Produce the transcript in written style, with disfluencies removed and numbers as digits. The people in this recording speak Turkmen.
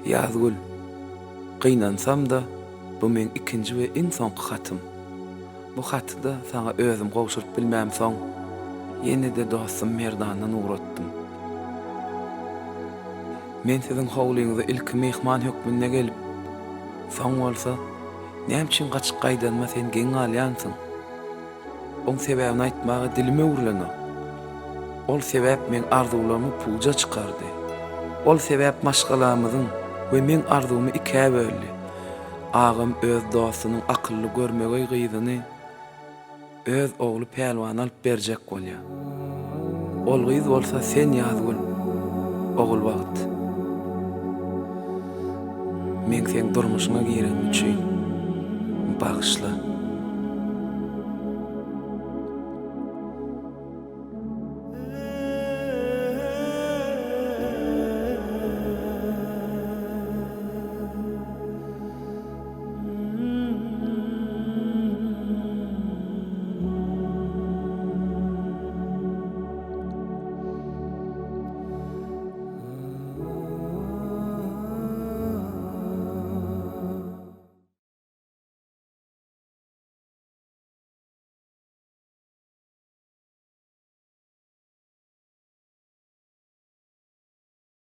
Ýazgül, gynansam-da, bu meň ikinji we iň soňky hatym. Bu haty-da saňa özüm gowşuryp bilmämsoň, ýene-de dostum Merdandan ugratdym. Men siziň howlyňyza ilki myhman hökmünde gelip, soň bolsa, näme üçin gaçyp gaýdanyma sen geň galýansyň. Oň sebäbini aýtmaga dilim öwrülenok. Ol sebäp meň arzuwlarymy puja çykardy. Ol sebäp maşgalamyzyň we meň arzuwymy ikä böldi. Agam öz dostunyň akylly görmegeý gyzyny öz ogly Pälwana alyp berjek bolýar. Ol gyz bolsa sen Ýazgül, Ogulbagt. Meň seň durmuşyňa girenim üçin bagyşla.